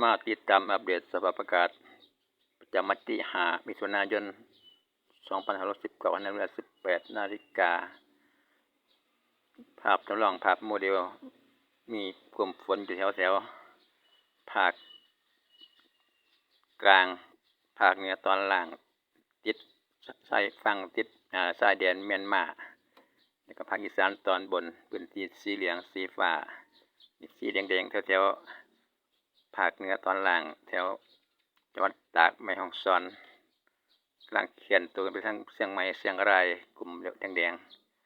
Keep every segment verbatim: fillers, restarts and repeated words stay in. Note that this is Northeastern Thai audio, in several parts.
มาติดตามอัปเดตสภาพอากาศประจำวันที่ห้ามิถุนายนสองพันห้าร้อยสิบเก้า ในเวลาสิบแปดนาฬิกา ภาพจำลองภาพโมเดล มีกลุ่มฝนอยู่แถวแถวภาคกลาง ภาคเหนือตอนล่าง ติดชายฝั่ง ติด อ่า ชายแดนเมียนมา แล้วก็ภาคอีสานตอนบน พื้นที่สีเหลืองสีฟ้า สีแดงๆ แถวๆ ภาคเหนือตอนล่าง แถวจังหวัดตาก แม่ฮ่องสอน กำลังเคลื่อนตัวไปทางเชียงใหม่ เชียงราย กลุ่มแดง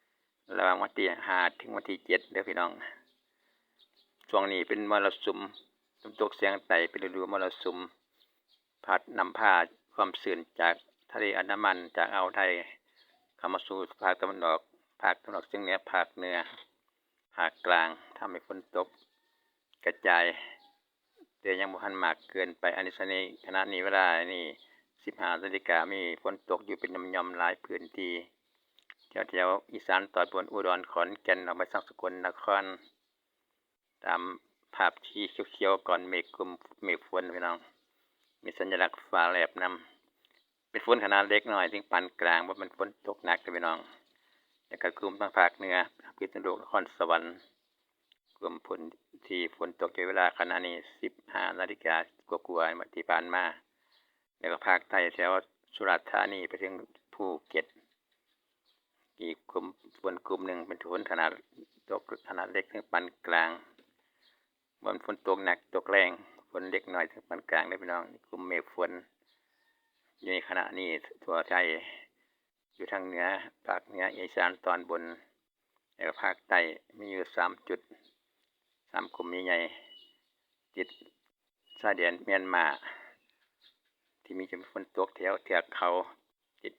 ๆ ระหว่างวันที่ห้าถึงวันที่เจ็ดเด้อพี่น้อง ช่วงนี้เป็นมรสุมตะวันตกเฉียงใต้ เป็นฤดูมรสุม พัดนำพาความชื้นจากทะเลอันดามัน จากอ่าวไทย เข้ามาสู่ภาคตะวันออก ภาคตะวันออกเฉียงเหนือ ภาคเหนือ ภาคกลาง ทำให้ฝนตกกระจาย แต่ยังบ่ทันมากเกินไป อันนี้ ในขณะนี้ เวลานี้ สิบห้านาฬิกา มีฝนตกอยู่เป็นหย่อมๆ หลายพื้นที่ แถวๆ อีสานตอนบน อุดร ขอนแก่น ออกไปทางสกลนคร ตามภาพสีเขียวๆ ก่อนเมฆกลุ่ม เมฆฝนพี่น้อง มีสัญลักษณ์ฟ้าแลบนำ เป็นฝนขนาดเล็กน้อยถึงปานกลาง บ่แม่นฝนตกหนักเด้อพี่น้อง แล้วก็กลุ่มทางภาคเหนือ พิษณุโลก นครสวรรค์ กลุ่มฝนที่ฝนตกอยู่เวลาขณะนี้ สิบห้านาฬิกากว่าๆ ที่ผ่านมา แล้วก็ภาคใต้แถวสุราษฎร์ธานีไปถึงภูเก็ต อีกกลุ่มฝนกลุ่มหนึ่งเป็นฝนขนาด ตกขนาดเล็กถึงปานกลาง บ่แม่นฝนตกหนักตกแรง ฝนเล็กน้อยถึงปานกลางเด้อพี่น้อง กลุ่มเมฆฝน อยู่ในขณะนี้ทั่วไทย อยู่ทางเหนือ ภาคเหนือ อีสานตอนบน แล้วก็ภาคใต้ มีอยู่สามจุด สามกลุ่มใหญ่ๆ ติดชายแดนเมียนมา ที่มีจะมีฝนตกแถวเทือกเขา ติด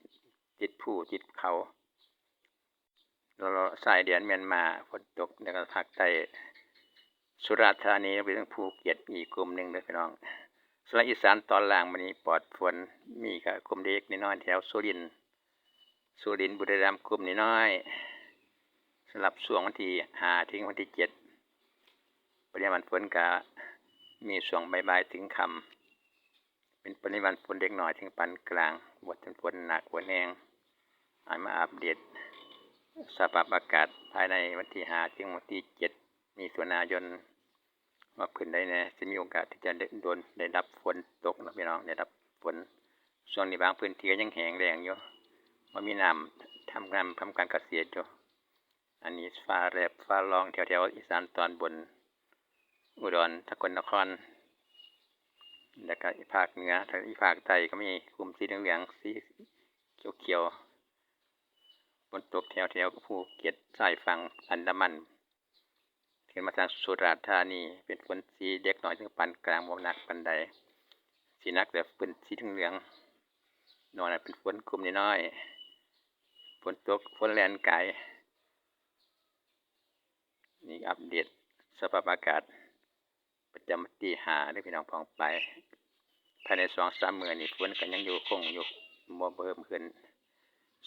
ติดภู ติดเขา แล้วก็ชายแดนเมียนมา ฝนตก แล้วก็ภาคใต้ สุราษฎร์ธานี ไปถึงภูเก็ต อีกกลุ่มหนึ่งเด้อพี่น้อง ส่วนอีสานตอนล่างมื้อนี้ปลอดฝน มีก็กลุ่มเล็กน้อยแถวสุรินทร์ สุรินทร์ บุรีรัมย์ กลุ่มน้อยๆ สำหรับช่วงวันที่ห้าถึงวันที่เจ็ด ปริมาณฝนก็มีช่วงบ่ายๆ ถึงค่ำ เป็นปริมาณฝนเล็กน้อยถึงปานกลาง บ่เป็นฝนหนักฝนแฮง อันมาอัปเดตสภาพอากาศภายในวันที่ห้าถึงวันที่เจ็ดมิถุนายน ว่าพื้นใดแหน่สิมีโอกาสที่จะได้โดน ได้รับฝนตกเนาะพี่น้อง ได้รับฝน ช่วงนี้บางพื้นที่ก็ยังแห้งแล้งอยู่ บ่มีน้ำทำงาน ทำการเกษตรอยู่ อันนี้ฟ้าแลบฟ้าร้องแถวๆ อีสานตอนบน อุดร สกลนคร แล้วก็ภาคเหนือ ทางอีภาคใต้ก็มีกลุ่มสีเหลืองๆ สีเขียวๆ ฝนตกแถวๆ ภูเก็ต ชายฝั่งอันดามัน ขึ้นมาทางสุราษฎร์ธานี เป็นฝนสีเล็กน้อยถึงปานกลาง บ่หนักปานใด สิหนักแต่เป็นสีเหลืองๆ นอกนั้นเป็นฝนกลุ่มน้อยๆ ฝนตก ฝนแล่นไกล นี่อัปเดตสภาพอากาศประจำวันที่ห้าเด้อพี่น้องป้องไป ภายในสองสามมื้อนี้ฝนก็ยังอยู่ คงอยู่ บ่เพิ่มขึ้น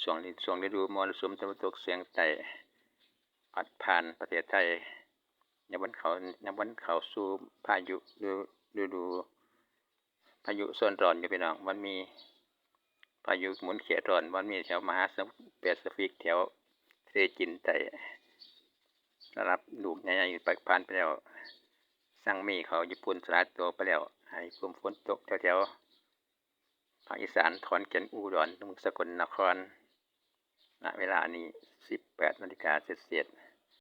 ช่วงนี้ ช่วงฤดูมรสุมตะวันตกเฉียงใต้ พัดผ่านประเทศไทย ยังบ่เข้า ยังบ่เข้าสู่พายุฤ ฤดูพายุโซนร้อนอยู่พี่น้อง มันมีพายุหมุนเขตร้อน มันมีแถวมหาสมุทรแปซิฟิก แถวทะเลจีนใต้ ระดับลูกใหญ่ๆ พัดผ่านไปแล้ว ซังมีเข้าญี่ปุ่นสลายตัวไปแล้ว ให้กลุ่มฝนตกแถวๆ ภาคอีสาน ขอนแก่น อุดร ถึงสกลนคร ณ เวลานี้ สิบแปดนาฬิกาเศษๆ